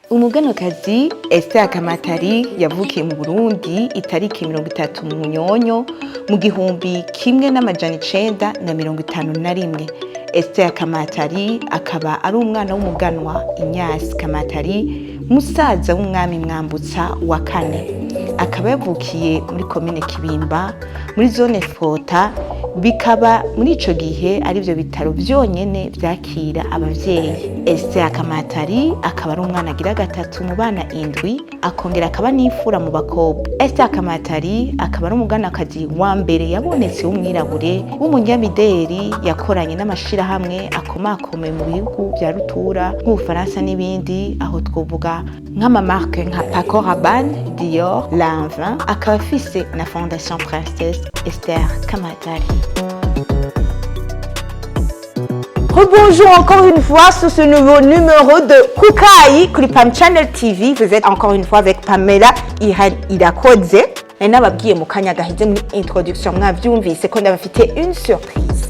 Umuganwakazi Esther Kamatari yavukiye mu Burundi itariki 30 Munyonyo mu 1951. Esther Kamatari akaba ari umwana w'umuganwa Ignace Kamatari, musaza w'umwami Mwambutsa wa kane. Akaba yavukiye muri komine Kibimba, muri zone Fota, bikaba muri ico gihe arivyo bitaro vyonyene vyakira abavyeyi. Esther Kamatari akaba ari umwana agira gatatu mu bana indwi, akongera akaba n'imfura mu bakobwa. Esther Kamatari akaba ari umuganakazi wa mbere yabonetse w'umwirabure w'umunyamideri, yakoranye n'amashirahamwe akomakomeye mu bihugu vya rutura nk'Ubufaransa n'ibindi, aho twovuga nk'ama marques nka Paco Rabanne, Dior, Lanvin. Akaba afise na Fondation Princesse Esther Kamatari. Rebonjour encore une fois sur ce nouveau numéro de Kukayi kuri Pam Channel TV. Vous êtes encore une fois avec Pamela Irene Irakoze. Nari nababwiye mu kanya gaheze muri introduction, mwavyumvise ko ndabafite une surprise.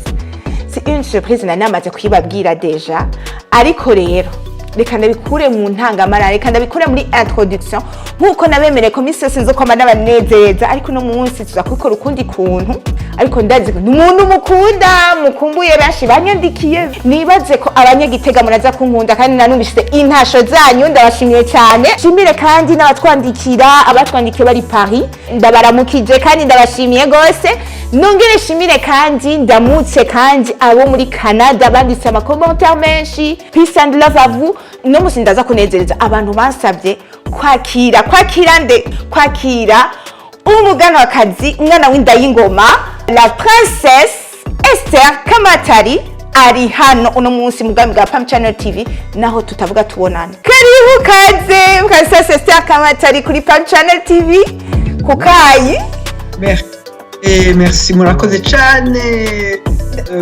C'est une surprise nari namaze kuyibabwira déjà. Ariko rero reka ndabikure mu ntangamara, reka ndabikure muri introduction, nk'uko nabemereye ko misi yose nzokwama n'abanezereza. Ariko uno munsi tuza kubikora ukundi kuntu. Ariko ndazi ko ni umuntu mukunda, mukumbuye, benshi banyandikiye. Nibaze ko abanyagitega muraza kunkunda, kandi nanumvise intasho zanyu, ndabashimiye cyane. Nshimire kandi n'abatwandikira, abatwandikiye bari Paris, ndabaramukije kandi ndabashimiye gose. Nongere nshimire kandi ndamutse kandi abo muri Canada banditse ama commentaires menshi. Peace and love à vous. No musi ndaza kunezereza abantu bansabye kwakira, kwakira nde? Kwakira umuganwakazi, umwana w'inda y'ingoma, la princesse Esther Kamatari ari hano uno munsi mu bwami bwa Pam Channel TV, naho tutavuga tubonana. Karibu, kaze, Princesse Esther Kamatari, kuri Pam Channel TV Kukayi. Merci, et merci, murakoze cyane,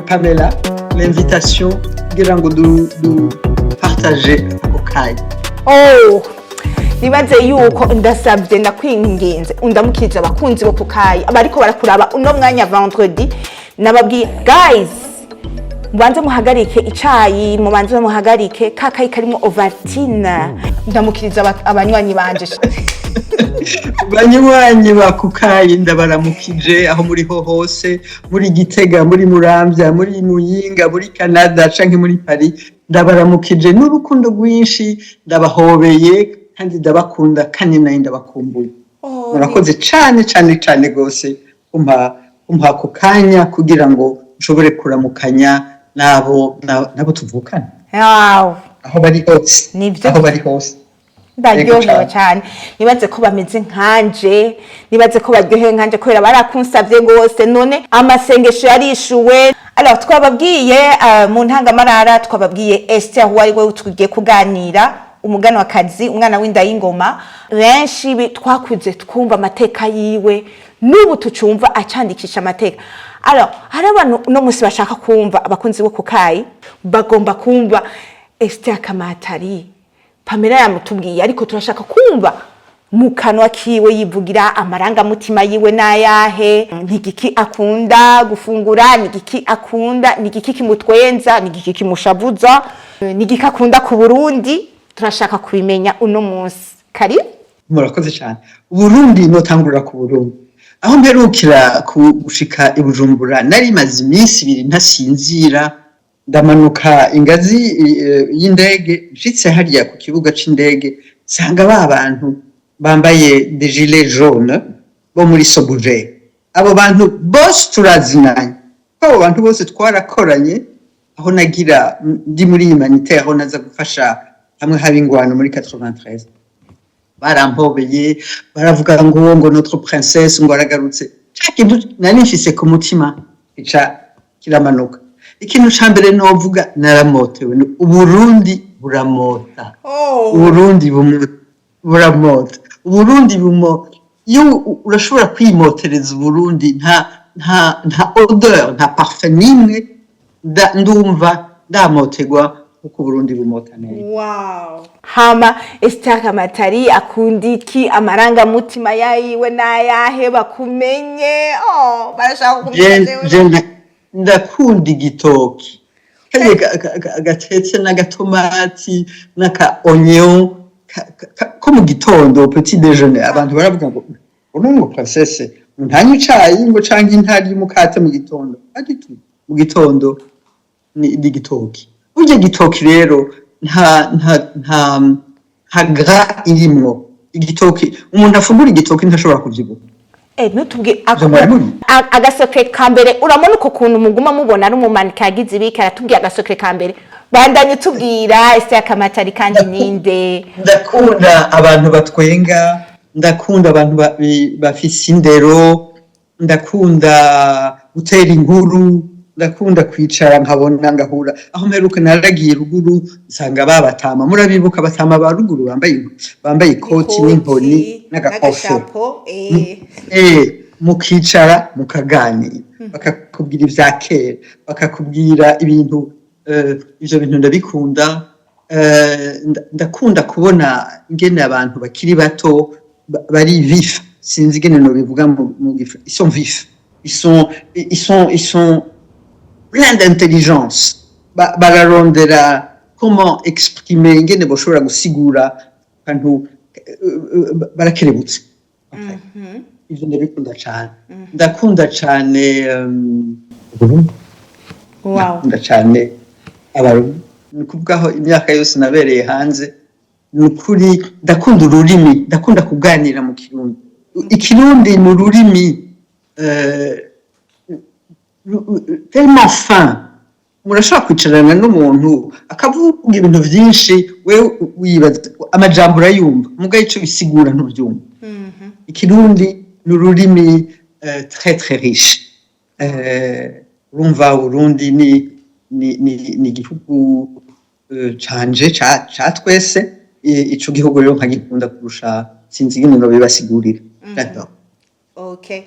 Pamela, l'invitation kugira ngo du partage ako kanya. Oh, nibaze yuko ndasabye, ndakwinginze, undamukiriza abakunzi bo Kukayi abariko barakuraba uno mwanya vendredi. Nababwiye guys, mubanze muhagarike icayi, mubanze muhagarike ka kayi karimo Ovaltine. Ndamukiriza abanywanyi banje. Banywanyi ba Kukayi, ndabaramukije aho muri ho hose, muri Gitega, muri Muramvya, muri Muyinga, muri Canada canke muri Paris. Ndabaramukije n'urukundo rwinshi, ndabahobeye kandi ndabakunda, kandi nayo ndabakumbuye. Murakoze cane cane cane rwose kumpa ako kanya kugira ngo nshobore kuramukanya nabo tuvukana aho bari hose. Nivyo. Aho bari hose. Ndaryohewe Yego. cyane. Nibaze ko bameze nkanje, nibaze ko baryohewe nkanje, kubera barakunsavye gose, none amasengesho yarishuwe. Alors, twababwiye mu ntangamarara, twababwiye Esther uwo ari we tugiye kuganira, umuganwakazi, umwana w'inda y'ingoma. Benshi twakuze twumva amateka yiwe, n'ubu tucumva acandikisha amateka. Alors, hari abantu uno munsi bashaka kumva, abakunzi bo Kukayi bagomba kumva Esther Kamatari. Pamela yamutubwiye, ariko turashaka kumva mu kanwa kiwe yivugira amarangamutima yiwe n'ayahe, nigiki akunda gufungura, nigiki akunda, nigiki kimutwenza, nigiki kimushavuza, nigiki akunda ku Burundi. Turashaka kubimenya uno munsi. Kari. Murakoze cyane. Uburundi, notangurira ku Burundi. Aho mperukira gushika i Bujumbura, nari maze iminsi 2 ntasinzira. Ndamanuka ingazi y'indege, nshitse hariya ku kibuga c'indege, nsanga ba bantu bambaye des gilets jaunes bo muri Sobuje. Abo bantu bose turazinanye, ko abo bantu bose twarakoranye aho nagira ndi muri humanitaire, aho naza gufasha hamwe haba ingwano muri 93. Barampobeye, baravuga ngo "Notre princesse", ngo aragarutse. Ca kintu nari mfise ku mutima ica kiramanuka. Ikintu ca mbere novuga, naramotewe. Ni Uburundi buramota. Uburundi buramota. Uburundi bumo iyo urashobora kwimotereza Uburundi, nta odeur, nta parfum nimwe ndumva ndamoterwa kuko Uburundi bumota neza. Wow. Hama Esther Kamatari akunda iki? Amarangamutima yayiwe n'ayahe? Bakumenye. Oh, barashaka kumenya. Jewe. Je ndakunda igitoki kariya gatetse n'agatomati n'aka oignon. ko mu gitondo, petit déjeuner. Abantu baravuga ngo uno ngo princesse ntanywa icayi ngo canke ntarya umukate mu gitondo. Pas du tout. Mu gitondo ni igitoki. Burya igitoki rero nta gras irimwo. Igitoki, umuntu afungura igitoki ntashobora kuvyibuha. Ntutubwire. Ivyo mwari mubizi? Aga secret ka mbere, urabona uko kuntu muguma mubona ari umumanika yagize ibiki, aratubwiye aga secret ka mbere. Bandanye utubwira Esther Kamatari kandi ninde? Ndakunda abantu batwenga, ndakunda abantu bafise indero, ndakunda gutera inkuru, ndakunda kwicara nkabona ngahura. Aho mperuka naragiye ruguru, nsanga babatama. Murabibuka abatama ba ruguru bambaye ikoti n'inkoni n'agakofero, mukicara mukaganira, bakakubwira ivya kera, bakakubwira ibintu, ivyo bintu ndabikunda. Ndakunda kubona ingene abantu bakiri bato bari vifs. Sinzi ingene nobivuga mu ils sont vifs, ils sont pleins d'intelligence. Bararondera comment exprimer, ingene boshobora gusigura akantu, barakerebutse. Ivyo ndabikunda cane. Ndakunda cane Uburundi. Ndakunda cane Abarundi. Ni ukuvuga aho imyaka yose nabereye hanze, ni ukuri ndakunda ururimi, ndakunda kuganira mu Kirundi. Ikirundi ni ururimi tellement fin. Murashobora kwicarana n'umuntu akavuga ibintu vyinshi, wewe wibaza amajambo urayumva, mugabo ico bisigura ntuvyumva. Ikirundi ni ururimi très très riche. Urumva Uburundi ni igihugu canje, ca twese. Ico gihugu rero nkagikunda kurusha, sinzi ingene nobibasigurira. J'adore. Okay.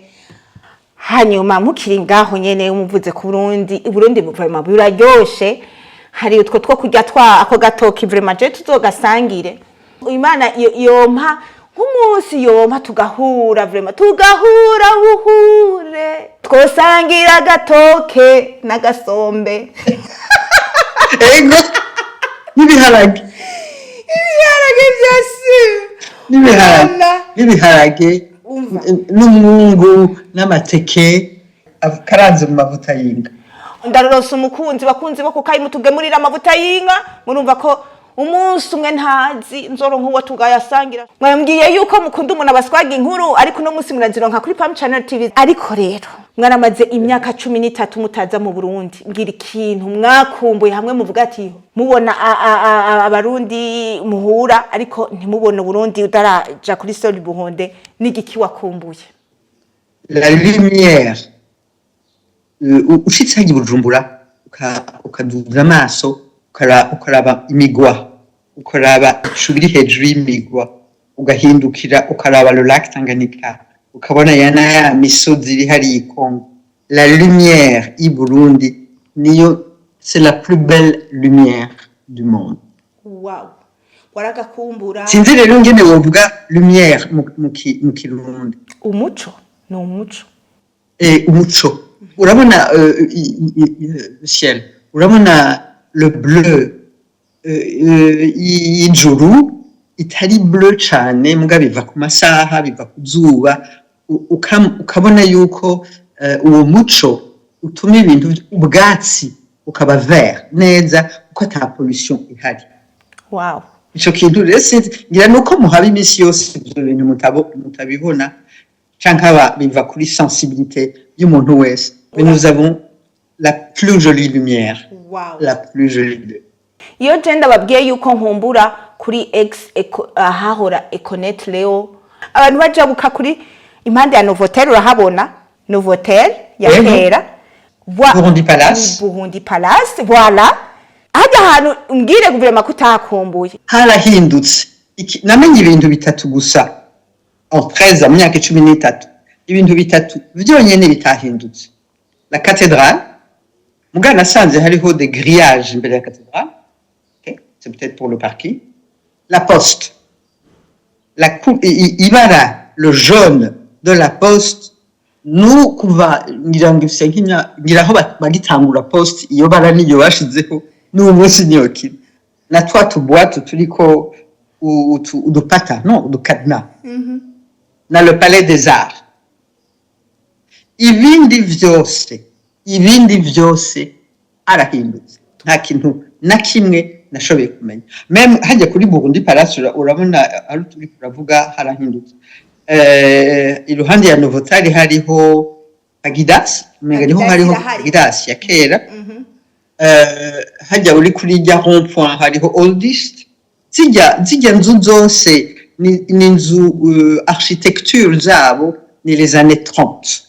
Hanyuma mukiri ngaho nyene, muvuze ku Burundi, Burundi vraiment buraryoshe. Hari utwo two kurya twa ako gatoki, vraiment je tuzogasangire. Imana yompa nk'umunsi, yompa tugahura, vraiment tugahura buhure, twosangira agatoke n'agasombe. Ego, n'ibiharage. Ibiharage vyasi. N'ibiharage. Voilà. N'ibiharage. Umva. N'umwungu n'amateke akaranze mu mavuta y'inka. Ndaronse umukunzi. Bakunzi bo kukayi, mutugemurira amavuta y'inka. Murumva ko umunsi umwe ntazi nzoronka uwo tugayasangira. Mwambwiye yuko mukunda umuntu abaswaga inkuru, ariko uno munsi murazironka kuri Pam Channel TV. Ariko rero mwaramaze imyaka 13 mutaza mu Burundi. Mbwira ikintu mwakumbuye, hamwe muvuga ati mubona Abarundi muhura ariko ntimubone Uburundi utaraja kuri sol burundais. N'igiki wakumbuye? La lumière. Ushitse hajya i Bujumbura, ukaduza amaso, ukaraba imigwa, ukaraba ibicu biri hejuru y'imigwa, ugahindukira ukaraba le lac Tanganyika, ukabona ya na ya misozi iri hariya i Congo. La lumière i Burundi niyo, c'est la plus belle lumière du monde. Wow, waragakumbura. Sinzi rero ingene wovuga lumière mu Kirundi. Umuco, ni umuco. Umuco, urabona ciel, urabona le bleu y'ijuru itari bleu cane, muga biva ku masaha, biva ku zuba, ukabona yuko uwo muco utuma ibintu, ubwatsi bukaba vert neza kuko ata pollution ihari. Ico kintu rero sinzi, ngira nuko muhaba iminsi yose, ivyo bintu mutabibona, canke aba biva kuri sensibilité y'umuntu wese. Mais nous avons la plus jolie lumière, la plus jolie. Iyo je ndababwiye yuko nkumbura kuri ex ahahora Econet Leo, abantu bajabuka kuri impande ya Novotel. Urahabona Novotel ya Yego. kera? Burundi Palace. Burundi Palace, voilà. Hajya ahantu, umbwire guverinoma ko utahakumbuye. Harahindutse. Namenye ibintu bitatu gusa en 13 ans, mu myaka 13, ibintu bitatu vyonyene bitahindutse: la cathédrale. Muga nasanze hariho des grillages imbere ya cathédrale. Okay, c'est peut-être pour le parking. La poste, la ibara, le jaune de la poste, nu kuva ngira ngo ifise ngira aho bagitangura poste, iyo bara niyo bashizeho, n'uwo munsi niyo kiri na twa tuboîte turiko. udupata no uducadenas na le Palais des Arts. Ibindi vyose arahindutse, nta kintu na kimwe nashoboye kumenya. Même hajya kuri Burundi Palace, urabona ari turi kuravuga, harahindutse. Iruhande ya Novotel hariho Agidas, umenga niho. Adidas. Hariho Irahari. Adidas ya kera. Hajya uri kuri rya rond point hariho Oldist. Zijya nzu zose ni inzu, architecture zabo ni les années 30.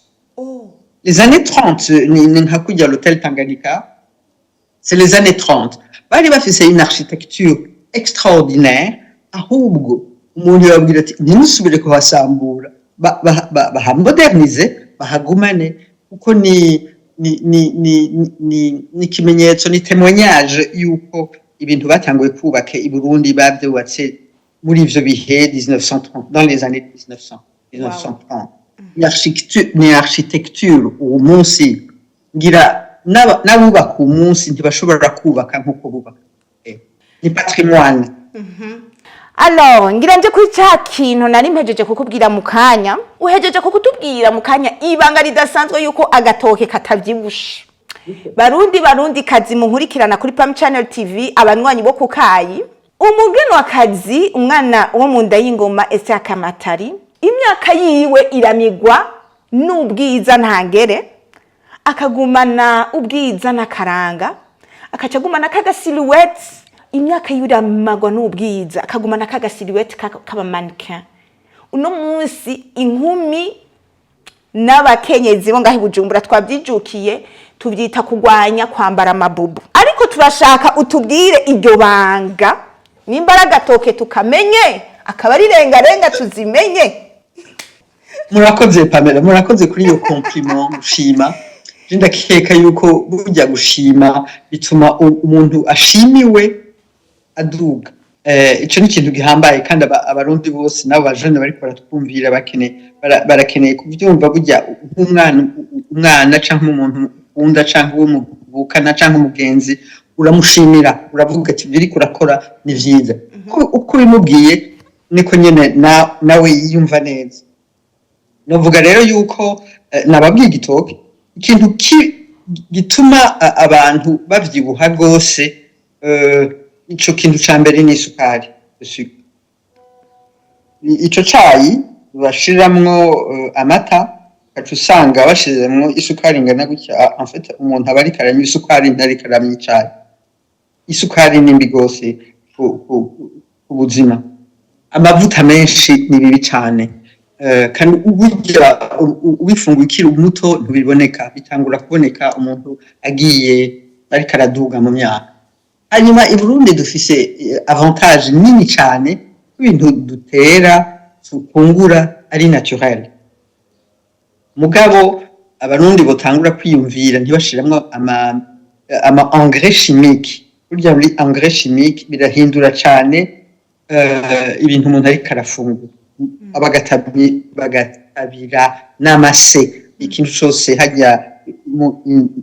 Les années 30 ni nka kujya l'hôtel Tanganyika, c'est les années 30. Bari bafise une architecture extraordinaire. Ahubwo umuntu yababwira ati: "Ntimusubire kuhasambura, bahamodernize, bahagumane, kuko ni ikimenyetso, ni témoignage yuko ibintu batanguye kubaka i Burundi bavyubatse muri ivyo bihe 1930, dans les années 1900, 1930. Ni architecture uwo munsi ngira n'abubaka uwo munsi ntibashobora kubaka nk'uko bubaka. Ni patrimoine. Alors, ngira nje kuri ca kintu nari mpejeje kukubwira mu kanya. Uhejeje kukutubwira mu kanya ibanga ridasanzwe yuko agatoke katavyibushe. Barundi, Barundi kazi munkurikirana kuri Pam Channel TV, abanywanyi bo kukayi, umugenwakazi, umwana wo mu nda y'ingoma Esther Kamatari, imyaka yiwe iramigwa n'ubwiza ntangere, akagumana ubwiza n'akaranga, akaca agumana kagasilhouette. Imyaka yiwe iramagwa n'ubwiza, akagumana kagasilhouette k'abamannequin. Uno munsi inkumi n'abakenyezi bo ngaho i Bujumbura twabyijukiye, tubyita kurwanya kwambara amabubu. Ariko turashaka utubwire iryo banga, nimba ari agatoke tukamenye, akaba ari rengarenga tuzimenye. Murakoze Pamela, murakoze kuri iyo compliment. Gushima, je ndakeka yuko burya gushima bituma umuntu ashimiwe aduga. Ico ni ikintu gihambaye, kandi Abarundi bose n'abo bajene bariko baratwumvira barakeneye kuvyumva. Burya nk'umwana, umwana canke umuntu ukunda canke uwo muvukana canke umugenzi, uramushimira, uravuga ati: "Ibyo uriko urakora ni vyiza." Uko ubimubwiye niko nyene nawe yiyumva neza. Novuga rero yuko nababwiye igitoke, ikintu gituma abantu bavyibuha rwose, ico kintu ca mbere ni isukari, le sucre. Ico cayi bashiramwo amata, ugaca usanga bashizemwo isukari ingana gutya. En fait, umuntu aba ariko aranywa isukari, ntariko aranywa icayi. Isukari ni mbi rwose ku buzima. Amavuta menshi ni bibi cane. Kandi burya ubifunguye ukiri muto ntibiboneka, bitangura kuboneka umuntu agiye ariko araduga mu myaka. Hanyuma i Burundi dufise avantage nini cane, ibintu dutera, dufungura ari naturel. Mugabo Abarundi botangura kwiyumvira ntibashiramwo ama engrais chimique. Burya muri engrais chimique birahindura cane ibintu umuntu ariko arafungura. Bagatabira n'amase, ikintu cose hajya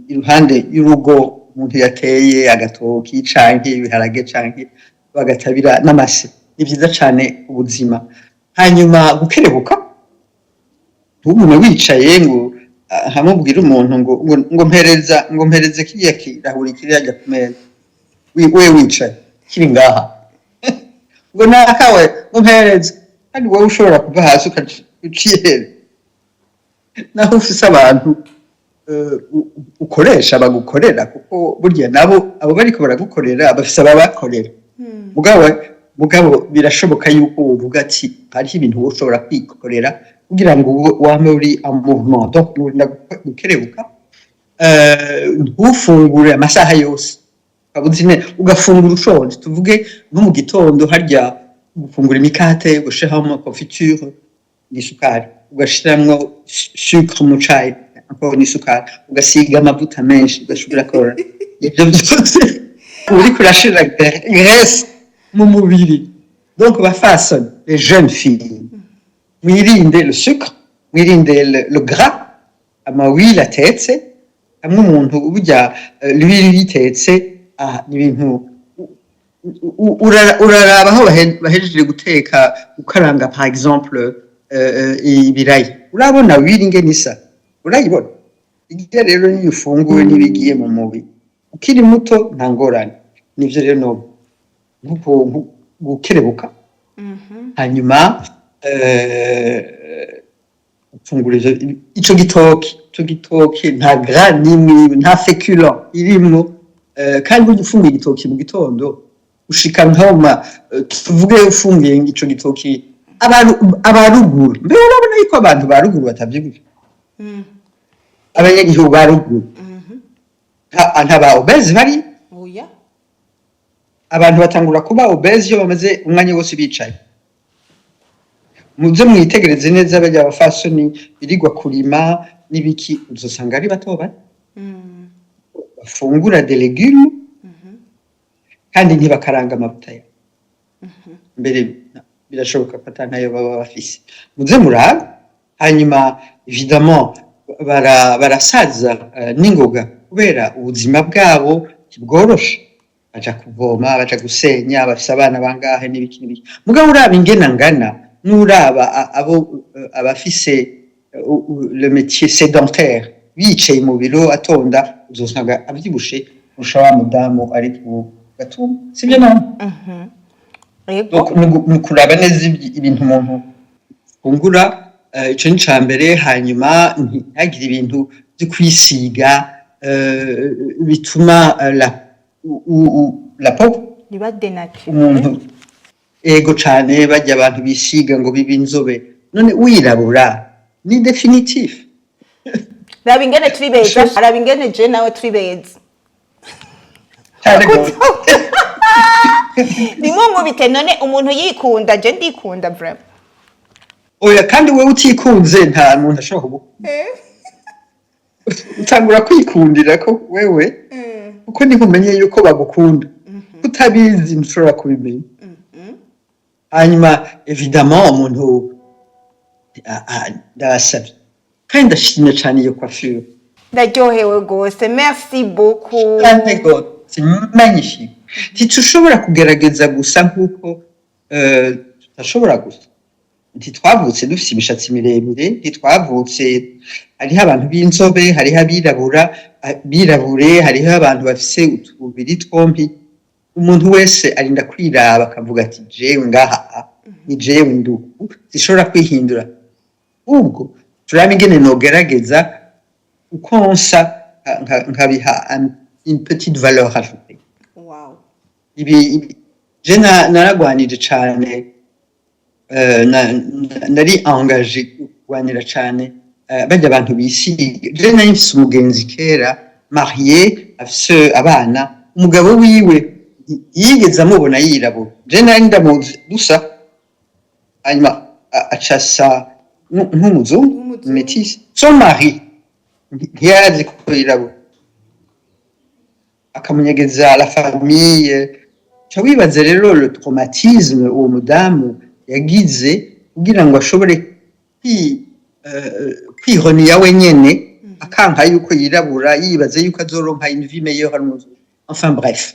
iruhande y'urugo umuntu yateye agatoki canke ibiharage, canke bagatabira n'amase, ni vyiza cane ubuzima. Hanyuma gukerebuka, ntugume wicaye ngo hamubwira umuntu ngo mpereze kiriya kirahuri kiri hajya ku meza, we wicaye kiri ngaha, ngo nakawe, ngo mpereze, kandi wowe ushobora kuva hasi uciyera. Naho ufise abantu ukoresha bagukorera, kuko burya nabo abo bariko baragukorera bafise ababakorera. Mugabo birashoboka yuko wovuga ati hariho ibintu wowe ushobora kwikorera kugira ngo wame uri en mouvement. Donc urinda gukerebuka, ntufungure amasaha yose ukaba uzi ugafungura ushonje. Tuvuge nko mu gitondo, harya gufungura imikate, ugashiramo confiture n'isukari, ugashiramwo sucre mu cayi, encore n'isukari, ugasiga amavuta menshi, ugashobora kora ivyo byose, uriko urashira graisse mu mubiri. Donc bafasoni, les jeunes filles, mwirinde le sucre, mwirinde le gras, amahuile atetse. Hamwe umuntu burya l'huile itetse, ni ibintu Uraraba aho bahejeje guteka, gukaranga par exemple ibirayi, urabona huile ingene isa, urayibona irya. Rero niyo ufunguye n'ibigiye mu mubiri ukiri muto, nta ngorane. Nivyo rero no nkuko gukerebuka, hanyuma ufungura ico gitoki. Ico gitoki nta gras n'imwe, nta féculent irimwo. Kandi burya ufunguye igitoki mu gitondo ushika nkoma, tuvuge ufunguye ico gitoki, abaruguru mbere, urabona yuko abantu ba ruguru batavyibusha, abanyagihugu ba ruguru nta ba obèses bari. Oya. Abantu batangura kuba obèses iyo bamaze umwanya wose bicaye. Muze mwitegereze neza, bajya abafasoni birirwa kurima n'ibiki, uzosanga ari bato bato, bafungura des légumes kandi ntibakaranga amavuta yabo. Mbere birashoboka ko ata ntayo baba bafise. Muze murabe. Hanyuma évidemment barasaza n'ingoga kubera ubuzima bwabo ntibworoshe, baja kuvoma, baja gusenya, bafise abana bangahe n'ibiki n'ibiki. Mugabo uraba ingene angana n'uraba abo abafise le métier sédentaire, bicaye mu biro atonda, uzosanga avyibushe kurusha wa mudamu ari ku gatumba, sibyo none? Yego. Donc, ni ukuraba neza ibintu umuntu fungura, ico ni ca mbere. Hanyuma ntihagire ibintu vyo kwisiga bituma la peau niba dénaturé. Umuntu, ego cane, barya abantu bisiga ngo bibe inzobe, none wirabura ni définitif. Raba ingene turi beza, raba ingene je nawe turi beza. Cane gose. Nimunkubite none umuntu yikunda, je ndikunda vraiment. Oya, kandi wewe utikunze nta muntu ashobora kugukunda. Utangura kwikundira ko wewe, kuko niho umenye yuko bagukunda. Utabizi ntushobora kubimenya. Hanyuma évidemment umuntu ndabasabye kandi ndashimye cane iyo coiffure. Ndaryohewe rwose, merci beaucoup. Cane gose, c'est magnifique. Ntitushobora kugerageza gusa nk'uko tudashobora gusa, ntitwavutse dufise imishatsi miremire, ntitwavutse. Hariho abantu b'inzobe, hariho abirabura, birabure, hariho abantu bafise utubiri twompi. Umuntu wese arinda kwiraba akavuga ati: "Jewe ngaha ni jewe nduku, zishobora kwihindura." Ubwo turaba ingene nogerageza uko nsa, nkabiha une petite valeur ajoutée. Ibi je naragwanije cane, nari engagé kurwanira cane barya abantu bisiga. Je nari mfise umugenzi kera, marié, afise abana, umugabo wiwe yigeze amubona yirabura. Je nari ndamuzi dusa, hanyuma acasa nk'umuzungu. Nk'umuzungu. Métis. Son mari ntiyarazi ko yirabura, akamunyegeza la famille. Ca wibaza rero le traumatisme uwo mudamu yagize kugira ngo ashobore kwironiya wenyene, akanka yuko yirabura, yibaza yuko azoronka une vie meilleure ari umuzungu. Enfin bref,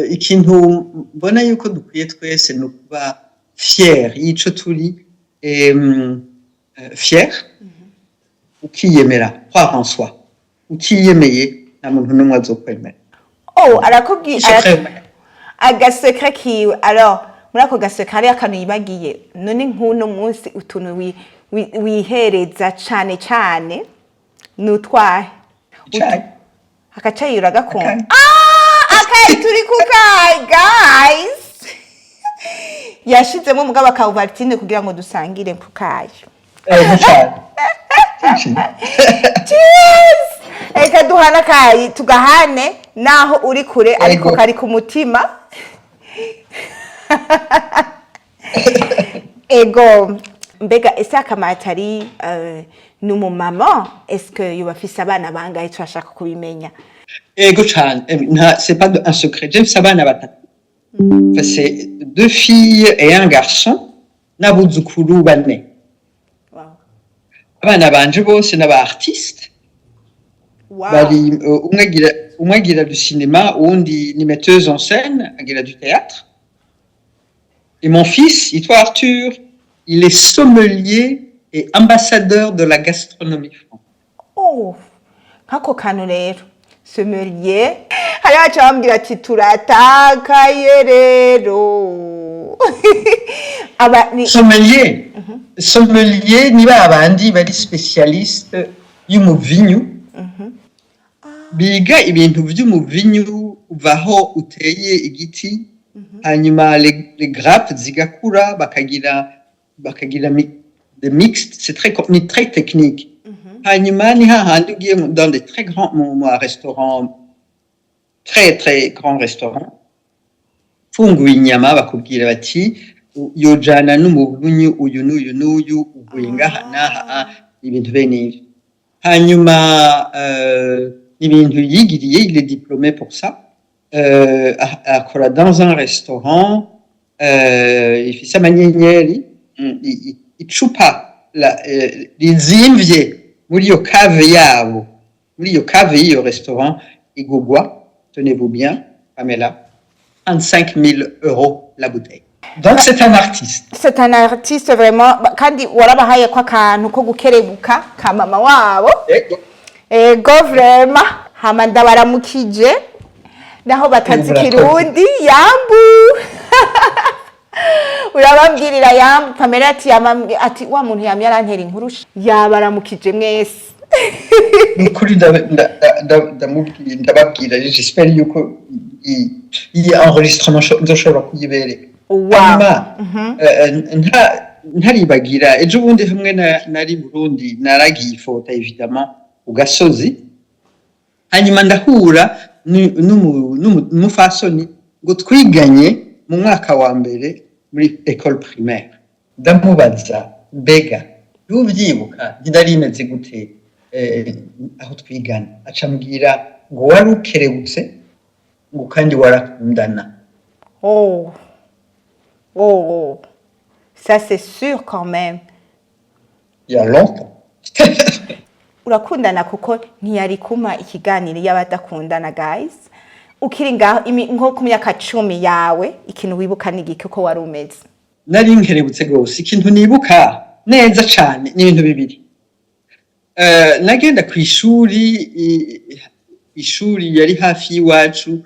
ikintu mbona yuko dukwiye twese ni ukuba fier y'ico turi, fier, ukiyemera, croire en soi. Utiyemeye nta muntu n'umwe azokwemera. Oh, arakubwiye. Secret. Agasecret kiwe. Alors muri ako gasecret hariyo akantu yibagiye. None nk'uno munsi utuntu wihereza cane cane ni utwahe? Icayi. Akacayi uragakunda? Akayi. Ah, akayi, turi ku kayi guys. Yashizemo umugabo aka Ovaltine kugira ngo dusangire ku kayi. Ego cane. Cheers! Reka duhane akayi, tugahane naho uri kure, ariko Ego. kari ku mutima. Ego. Mbega ese Akamatari ni umumama? Eske yoba afise abana bangahe? Turashaka kubimenya. Ego cane. Nta, c'est pas un secret, je mfise abana batatu. Mfise deux filles et un garçon n'abuzukuru bane. Abana banje bose n'aba artiste. Bari umwe agira Umwe agira du cinéma, uwundi ni metteuse en scène, agira du théâtre. Et mon fils yitwa Arthur, il est sommelier et ambassadeur de la gastronomie française. Oh, nk'ako kantu rero, sommelier, hariho baca bambwira ati turatakaye rero aba ni Sommelier, sommelier ni ba bandi bari spécialiste y'umuvinyu, biga ibintu vy'umuvinyu uva aho uteye igiti, hanyuma les grappes zigakura, bakagira des mixtes. C'est très ni très technique. Hanyuma ni hahandi ugiye dans des très grands mu restaurant, très très grand restaurant, funguye inyama, bakubwira bati yojana n'umuvinyu uyu n'uyu n'uyu, uvuye ngaha n'aha, ibintu bene ivyo. Hanyuma ibintu yigiriye, il est diplômé pour ça. Akora dans un restaurant ifise amanyenyeri. Icupa rizimvye muri iyo cave yabo, muri iyo cave y'iyo restaurant, igugwa, tenez-vous bien Pamela, 35 000 euros la bouteille. Donc c'est un artiste. C'est un artiste vraiment. Kandi warabahaye ko akantu ko gukerebuka ka mama wabo. Ego. Ego, vraiment. Hama ndabaramukije naho batazi Murakoze. Kirundi, yambu, urababwirira yambu Pamela ati ati wa muntu yamye arantera inkuru, yabaramukije mwese. Nukuri ndamubwira, ndababwira, j'espère yuko iyi enregistrement nzoshobora kuyibereka. Hanyuma ntaribagira, ejo bundi hamwe nari Burundi, naragiye ifota évidemment ku gasozi, hanyuma ndahura n'umufasoni ngo twiganye mu mwaka wa mbere muri école primaire. Ndamubaza: "Mbega ntubyibuka, ntidari imeze gute aho twigana?" Aca ambwira ngo wari ukerebutse, ngo kandi warakundana. Oh, ça c'est sûr quand même. Il y a longtemps. Urakundana, kuko ntiyari kuma ikiganiro y'abadakundana. Guys, ukiri ngaho nko ku myaka 10 yawe, ikintu wibuka ni igiki ko wari umeze? Nari nkerebutse rwose. Ikintu nibuka neza cane ni ibintu bibiri. Nagenda ku ishuri, ishuri yari hafi y'iwacu,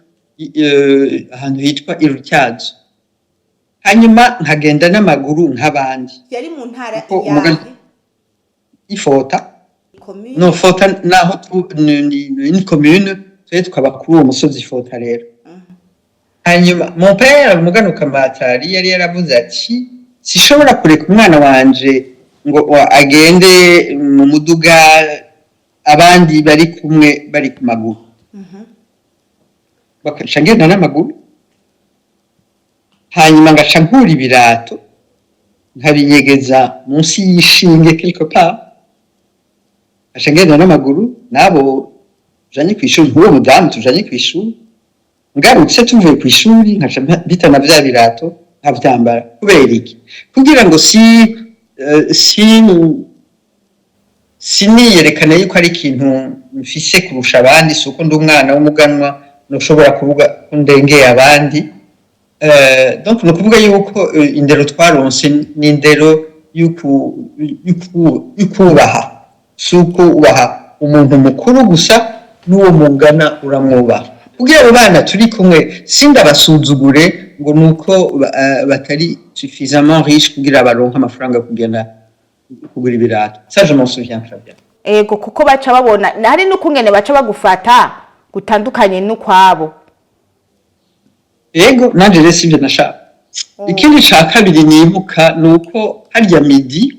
ahantu hitwa Irutyazo, hanyuma nkagenda n'amaguru nk'abandi. Yari mu ntara? Kuko ifota. Commune? No, Fota naho tu, ni une commune, twe tukaba kuri uwo musozi Fota rero. Hanyuma mon père Mugano Kamatari yari yaravuze ati sishobora kureka umwana wanje ngo agende mu muduga, abandi bari kumwe bari ku maguru. Bakaca ngenda n'amaguru, hanyuma ngaca nkura ibirato nkabinyegeza munsi y'ishinge quelque part, ngaca ngenda n'amaguru n'abo tujanye kw'ishuri, nk'uwo mudamu tujanye kw'ishuri. Ngarutse tuvuye kw'ishuri, nkaca mpitana vya birato nkavyambara. Kubera iki? Kugira ngo si siniyerekane yuko ari ikintu mfise kurusha abandi, si uko ndi umwana w'umuganwa ntushobora kuvuga ko ndengeye abandi. Donc ni ukuvuga yuko indero twaronse ni indero y'ukubaha, si uko ubaha umuntu mukuru gusa, n'uwo mungana uramwubaha, kugira abo bana turi kumwe sindabasuzugure ngo nuko batari suffisamment riche kugira baronke amafaranga kugenda kugura ibirato. Ça, je m'en souviens très bien. Ego, kuko baca babona hari n'ukungene baca bagufata gutandukanye n'ukwabo. Ego, nanje rero sivyo nashaka. Ikindi ca kabiri nibuka ni uko harya midi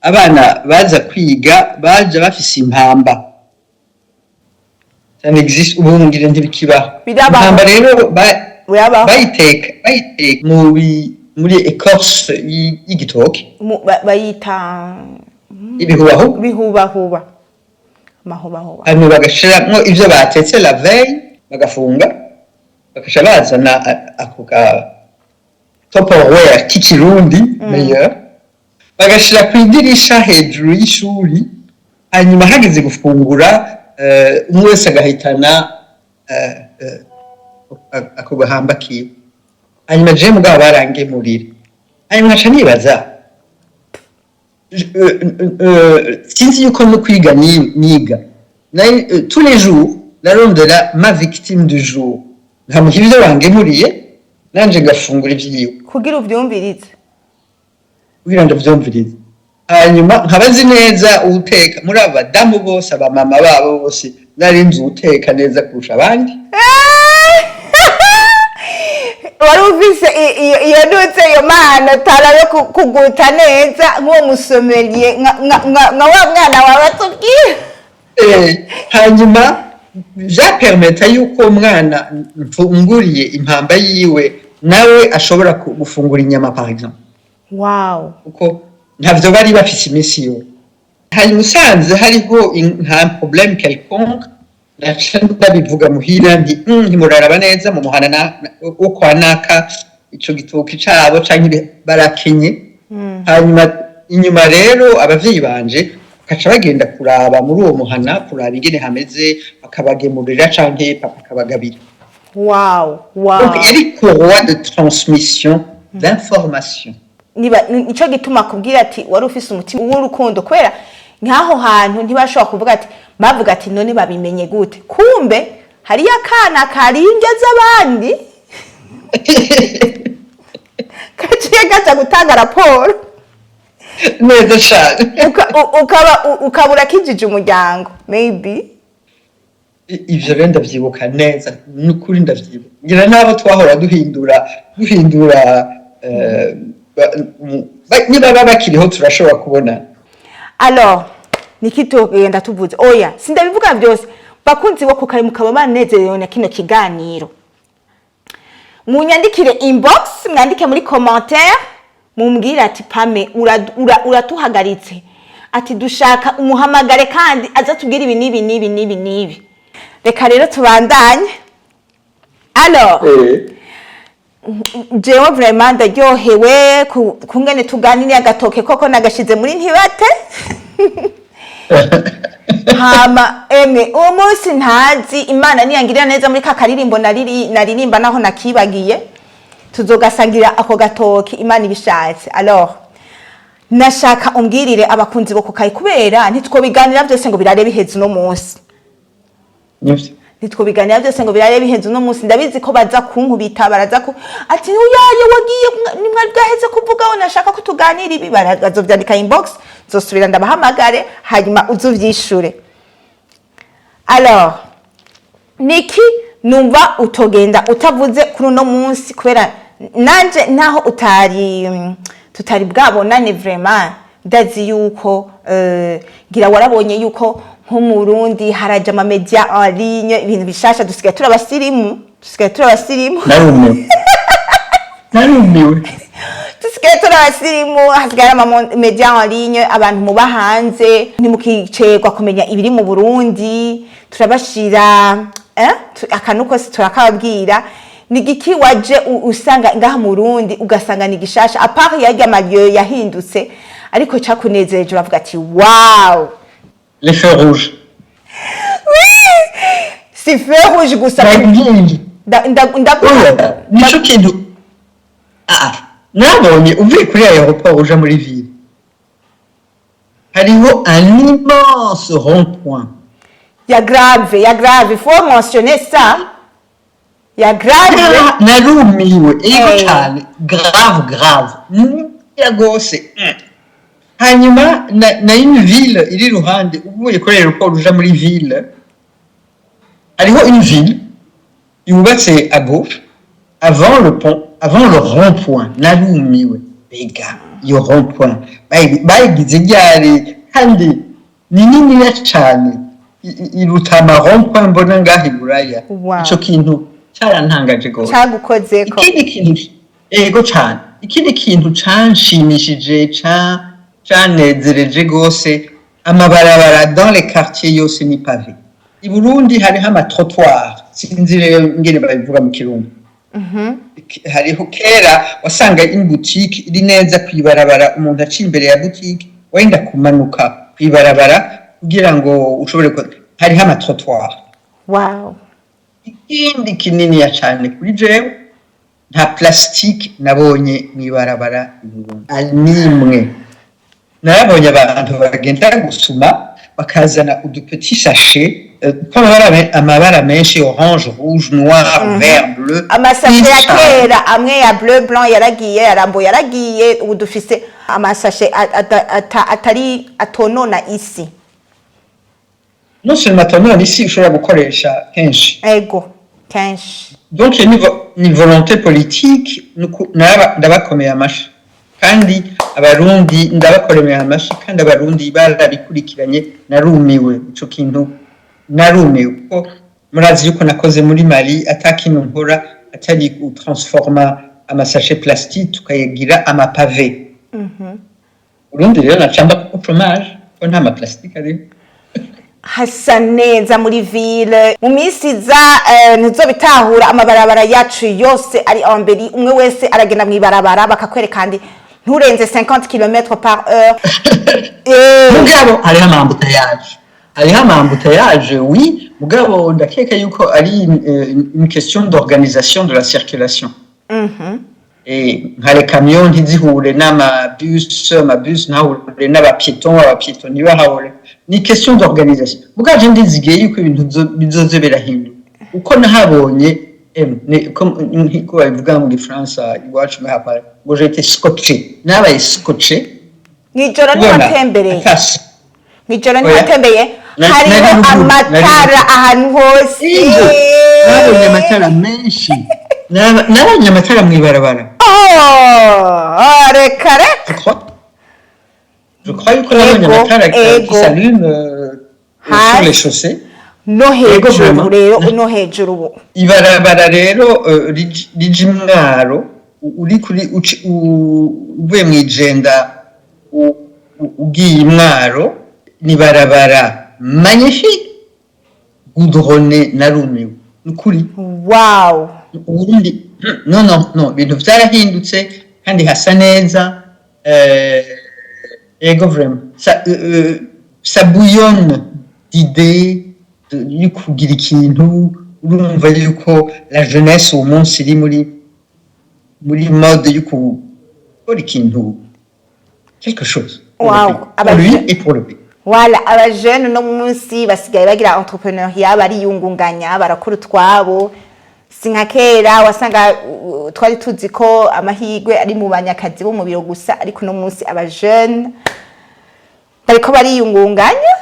abana baza kwiga baja bafise impamba. Ça n'existe ubu, ngira ntibikibaho. Birabaho. Impamba rero Birabaho. bayiteka muri écorce y'igitoki. Bayita ibihubahu. Bihubahuba, amahubahuba. Hanyuma bagashiramwo ivyo batetse la veille, bagafunga, bakaca bazana ako ka Tupperware k'ikirundi meilleur, bagashira ku idirisha hejuru y'ishuri. Hanyuma hageze gufungura, umwe wese agahitana. Ako gahamba kiwe. Hanyuma je mugabo barangemurira, hanyuma nkaca nibaza, sinzi yuko no kwiga niga. Tous les jours narondera ma victime du jour, nkamuha ivyo bangemuriye, nanje ngafungura ivyiwe. Kugira uvyumvirize. Kugira ngo ndavyumvirize. Hanyuma nkaba nzi neza uwuteka muri aba badamu bose, abamama babo bose, nari nzi uwuteka neza kurusha abandi. Wari ufise iyo nutse, iyo mpano tara yo kuguta neza nk'uwo musomelier, nka wa mwana wawe atubwira. Hanyuma vyapermeta yuko umwana mfunguriye impamba yiwe nawe ashobora gufungura inyama, par exemple, kuko ntavyo bari bafise iminsi yose. Hanyuma usanze hariho nka problème quelconque, naca ndabivuga muhira nti: "Ntimuraraba neza mu muhana wo kwa naka, ico gitoki cabo canke barakenye." Hanyuma inyuma rero abavyeyi banje bakaca bagenda kuraba muri uwo muhana, kuraba ingene hameze, bakabagemurira canke papa akabagabira. Donc yari courroie de transmission d'information. Niba nico gituma kubwira ati wari ufise umutima w'urukundo, kubera nk'aho hantu ntibashobora kuvuga ati, bavuga ati: "None babimenye gute?" Kumbe hariyo akana karindya z'abandi kaciye gaza gutanga raporo. Neza cane. Ukaba urakijije umuryango, maybe. Ivyo rero ndavyibuka neza, nukuri ndavyibuka. Ngira n'abo twahora duhindura, niba baba bakiriho turashobora kubona. Alors, niki tugenda tuvuze? Oya, sindabivuga byose. Bakunzi bo kukari, mukaba banezerewe na kino kiganiro, munyandikire inbox, mwandike muri commentaire, mumbwire ati: "Pame, uratuhagaritse, ati dushaka umuhamagare kandi aza tubwire ibi n'ibi n'ibi n'ibi n'ibi." Reka rero tubandanye. Alors, jewe vraiment ndaryohewe kungene tuganiriye. Agatoke koko nagashize muri ntibate. Hama emwe, uwo munsi ntazi, Imana niyangirira neza, muri ka karirimbo naririmba naho nakibagiye, tuzogasangira ako gatoki, Imana ibishatse. Alors, nashaka umbwirire abakunzi bo kukayi, kubera ntitwobiganira byose ngo birare biheze uno munsi. Nivyo. Ntitwobiganira byose ngo birare biheze uno munsi. Ndabizi ko baza kunkubita, baraza ku ati: "Uyaye, wagiye nimwari bwaheze kuvugaho, nashaka ko tuganira ibi." Bazovyandika inbox, nzosubira ndabahamagare, hanyuma uzuvyishure. Alors, niki numva utogenda utavuze kuri uno munsi? Kubera nanje naho utari tutari bwabonane, vraiment ndazi yuko ngira warabonye yuko nko mu Burundi haraja ama média en ligne, ibintu bishasha, dusigaye turi abasirimu, dusigaye turi abasirimu. Narumiwe, narumiwe. Dusigaye turi abasirimu, hasigaye ama média en ligne. Abantu muba hanze ntimukicerwa kumenya ibiri mu Burundi, turabashira akantu kose turakababwira. Ni igiki waje usanga ngaha mu Burundi, ugasanga ni gishasha, à part yarya mariyo yahindutse, ariko cakunezereje uravuga ati: "Wow"? Les feux rouges. Si feu rouge gusa. Nagiye. Ndaguha. Nico kintu nabonye uvuye kuri aéroport uja muri ville, hariho un immense rond-point. Ya grave, ya grave, il faut mentionner ça, ya grave. Narumiwe, ego. Cane, grave, grave niniya gose. Hanyuma na une ville iri iruhande, uvuye kuri aéroport uja muri ville, hariho une ville yubatse à gauche avant le pont, avant le rond-point. Narumiwe, mbega iyo rond-point bayigize ryari? Kandi ni niniya cane, iruta ama rond-point mbona ngaha i Buraya. Ico kintu carantangaje gose. Cagukozeko. Ikindi kintu, ego cane, ikindi kintu canshimishije, canezereje gose, amabarabara dans les quartiers yose ni pavé. I Burundi hariho ama trottoir, sinzi rero ingene babivuga mu Kirundi. Hariho kera wasanga une boutique iri neza kw'ibarabara, umuntu aciye imbere ya boutique wenda kumanuka kw'ibarabara kugira ngo ushobore hariho ama trottoir. Ikindi kininiya cyane kuri jewe, nta plastique nabonye mw'ibarabara i Burundi nimwe. Narabonye abantu bagenda gusuma, bakazana udu petits sachets tw'amabara, amabara menshi: orange, rouge, noir, vert, bleu. Amasashe ya Twinshi cane. kera amwe ya bleu blanc yaragiye, yarambo yaragiye. Ubu dufise amasashe atari atonona isi. Non seulement atonona isi, ushobora gukoresha kenshi. Ego, kenshi. Donc ni volonté politique. Ndabakomeye amashi kandi Abarundi, ndabakomeye amashi kandi Abarundi barabikurikiranye. Narumiwe ico kintu, narumiwe kuko murazi yuko nakoze muri Mali, ata kintu nkora atari gutransforma amasashe plastique tukayagira ama pavés. Urundi rero nacamba kuko chômage, ko nta ma plastique ariho. Hasa neza muri ville. Mu minsi iza ntizobitahura, amabarabara yacu yose ari embelli. Umwe wese aragenda mw'ibarabara, bakakwereka kandi nturenze 50 km par heure. Mugabo hariho ama embouteillages, hariho ama embouteillages, oui. Mugabo ndakeka yuko ari une question d'organisation de la circulation. Et nka les camions ntizihure n'amabus, amabus ntahure n'aba piétons, aba piétons ntibahahure. Ni question d'organisation. Mugabo je ndizigiye yuko ibintu bizoze birahinduka uko nahabonye. Nko babivuga mu Gifaransa iwacu ngaha, ngo j'étais scotché, nabaye scotché. Mw'ijoro kubona ntiwatembereye? Mw'ijoro Oya. ntiwatembeye? Hariho Nari ruguru, nari amatara ruguru. ahantu hose. Ego, nabonye amatara menshi. Nabonye amatara mw'ibarabara. Oh, reka reka. Je crois yuko nabonye Ego, amatara ego. qui s'allument Hasi. sur les chaussées. No Ego, hejuru vraiment. rero, no hejuru ubu. Ibarabara rero rija Imwaro, uri kuri uvuye mw'Ijenda ugiye Imwaro, ni barabara magnifique, goudronné. Narumiwe nukuri. Uburundi, non, non, non, ibintu vyarahindutse kandi hasa neza. Ego, vraiment, ça bouillonne d'idées yo kugira ikintu. Urumva yuko la jeunesse uwo munsi iri muri mode yo gukora ikintu, quelque chose pour le pays. Pour lui et pour le pays. Wala abajene no munsi basigaye bagira entrepreneuriat, bariyungunganya, barakora utwabo. Si nka kera wasanga twari tuzi ko amahirwe ari mu banyakazi bo mu biro gusa, ariko no munsi abajene bariko bariyungunganya.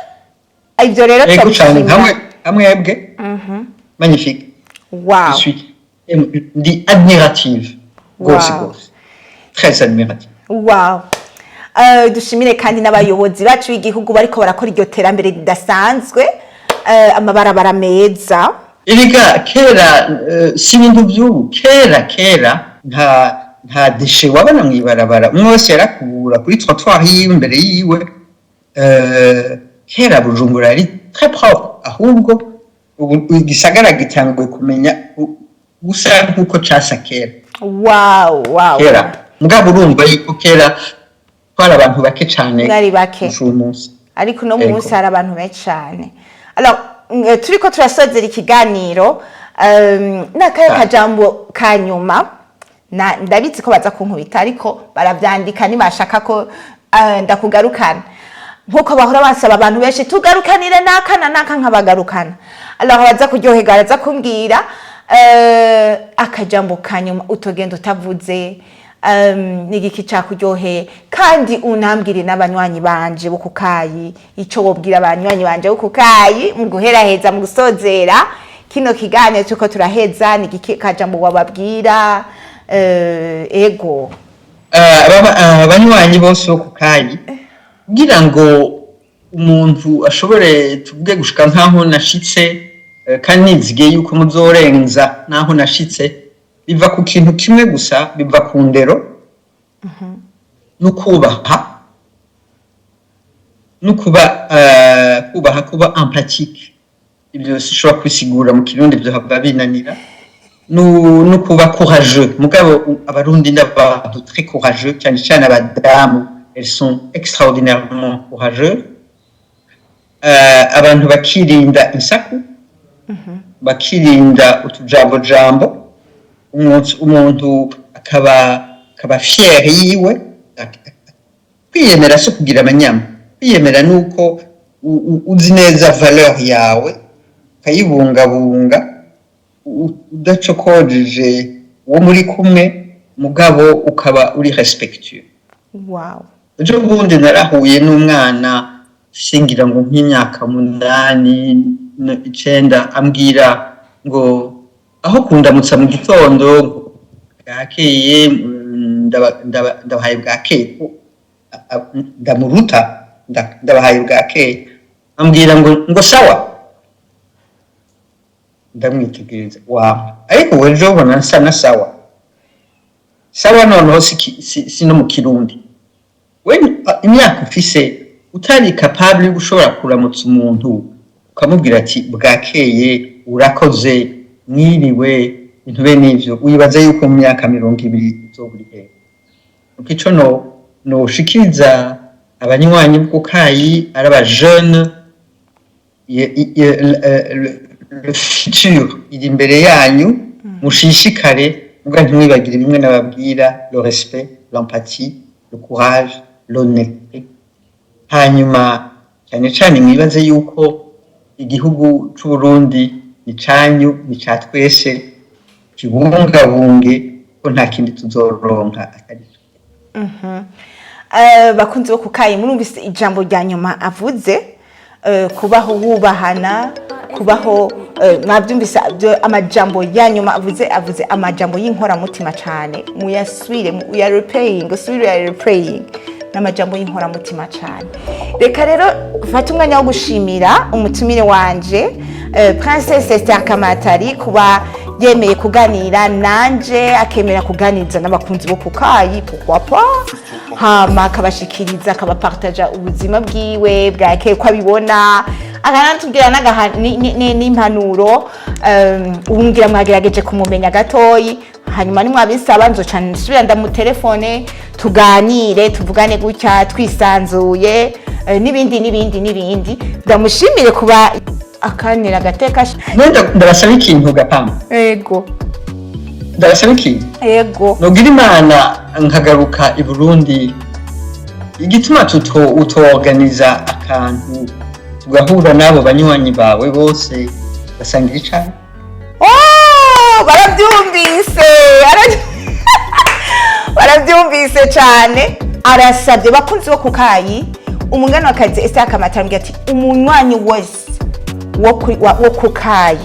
Ivyo rero Ego cane. turabishimira. Hamwe hamwebwe, magnifique. Je suis ndi admirative rwose, rwose, très admirative. Wow. Dushimire kandi n'abayobozi bacu b'igihugu bariko barakora iryo terambere ridasanzwe, amabarabara meza. Erega kera, si ibintu by'ubu. Kera kera nta déchets wabona mw'ibarabara, umwe wese yarakubura kuri trottoir yiwe, imbere yiwe. Kera Bujumbura yari très propre. Ahubwo ubu igisagara gitanguye kumenya gusa nk'uko casa kera. Kera, mugabo urumva yuko kera twari abantu bake cane Mwari bake. kurusha uyu munsi. Ariko uno Ego. munsi hari abantu benshi cyane. Alors, turiko turasozera ikiganiro, n'akahe kajambo ka nyuma? Ndabizi ko baza kunkubita, ariko baravyandika nibashaka ko ndakugarukana, nkuko bahora basaba abantu benshi tugarukanire naka na naka, nkabagarukana. Alors baza kuryoherwa, baraza kumbwira akajambo ka nyuma utogenda utavuze. N'igiki cakuryoheye? Kandi unambwire n'abanywanyi banje bo kukayi, ico wobwira abanywanyi banje bo kukayi mu guheraheza, mu gusozera kino kiganiro turiko turaheza. Ni igiki kajambo wababwira? Ego. Abanywanyi bose bo ku Kayi, kugira ngo umuntu ashobore, tuvuge, gushika nk'aho nashitse, kandi nizigiye yuko muzorenza n'aho nashitse, biva ku kintu kimwe gusa: biva ku ndero no kubaha, no kuba kubaha, kuba empathique. Ibyo sinshobora kwisigura mu Kirundi, ibyo hava binanira. No kuba courageux. Mugabo Abarundi n'abantu très courageux, cyane cyane abadamu, elles sont extraordinairement courageux. Abantu bakirinda insaku. Bakirinda utujambo jambo. Umuntu akaba fier yiwe. Kwiyemera si kugira amanyama. Kwiyemera ni uko uzi neza valeur yawe, ukayibungabunga, udacokojeje uwo muri kumwe, mugabo ukaba uri respectueux. Ejo bundi narahuye n'umwana shingira ngo nk'imyaka 8, 9, ambwira ngo aho kundamutsa mu gitondo bwakeye, ndabahaye bwakeye, ko ndamuruta, ndabahaye bwakeye, ambwira ngo sawa. Ndamwitegereza wa, ariko ubu ejo ubona nsa na sawa sawa. Noneho si no mu Kirundi. We imyaka ufise utari capable yo gushobora kuramutsa umuntu, ukamubwira ati bwakeye, urakoze, mwiriwe, ibintu bene n'ivyo, wibaza yuko mu myaka 20 uzoba uri hehe? Kuko ico no noshikiriza abanywanyi b'ukayi ari aba jeune, le futur iri imbere yanyu. Mushishikare, muga ntimwibagire bimwe nababwira: le respect, l'empathie, le courage, l'honnêteté. Hanyuma cyane cyane mwibaze yuko igihugu c'u Burundi ni canyu, ni ca twese. Kibungabunge, ko nta kindi tuzoronka atari twe. Bakunzi bo kukayi, murumvise ijambo rya nyuma avuze, kubaho wubahana, kubaho, mwabyumvise amajambo ya nyuma avuze amajambo y'inkoramutima cyane. Muyasubire, uya replaying, usubire uya replaying, n'amajambo y'inkoramutima cyane. Reka rero mfate umwanya wo gushimira umutumire wanje, Princesse Esther Kamatari, kuba yemeye kuganira nanje, akemera kuganiriza n'abakunzi bo kukayi, pourquoi pas, hama akabashikiriza, akabapartaja ubuzima bwiwe bwakeye ko abibona, akanatubwira n'impanuro. Ubu ngira mwagerageje kumumenya gatoyi. Hanyuma nimwabisaba nzoca nsubira ndamutelefone, tuganire, tuvugane gutya twisanzuye, n'ibindi n'ibindi n'ibindi. Ndamushimire kuba akanira agateka. None ndabasaba ikintu gapamba. Ego. Ndabasaba ikintu. Ego. Nogira Imana nkagaruka i Burundi, igituma tuto utoorganiza akantu tugahura n'abo banywanyi bawe bose basangira icayi? Oh, barabyumvise. Barabyumvise cyane. Arasabye bakunzi bo kukayi, umungano w'akazi Esther Kamatari ambwira ati umunywanyi wese wo kukayi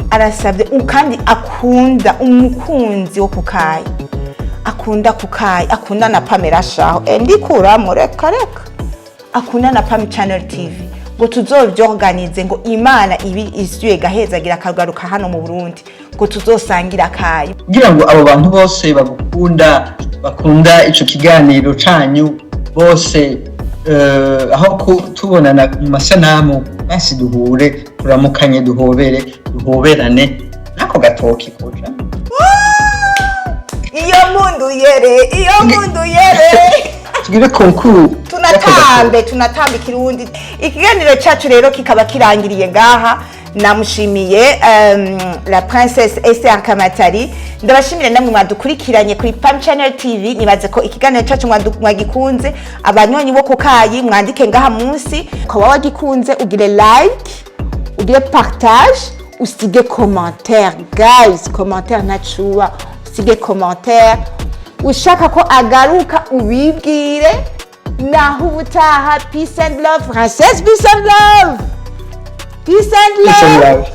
arasabye, kandi akunda, umukunzi wo kukayi, akunda kukayi, akunda na Pamela Shaho, ndikuramo, reka reka, akunda na Pam Channel TV, ngo tuzovyorganize, ngo Imana ibi isuye gahezagira akagaruka hano mu Burundi, ngo tuzosangira akayi. Kugira ngo abo bantu bose bagukunda, bakunda ico kiganiro canyu bose, aho tubonana mu masanamu, basi duhure, turamukanye, duhobere, duhoberane nako gatoki koja. Iyo mundu yere, iyo mundu yere. Tugire concours. Tunatambe, tunatambe ikirundi. Ikiganiro cyacu rero kikaba kirangiriye ngaha. Namushimiye la Princesse Esther Kamatari. Ndabashimire namwe mwadukurikiranye kuri Pam Channel TV. Nibaze ko ikiganiro cyacu mwagikunze. Abanywanyi bo kukayi, mwandike ngaha munsi ukaba wagikunze, ugire like, ugire partage, usige commentaire. Guys, commentaire ntacuba, usige commentaire. Ushaka ko agaruka, ubibwire. Naho ubutaha. Peace and love, Princesse. Peace and love, peace and Peace and love. love.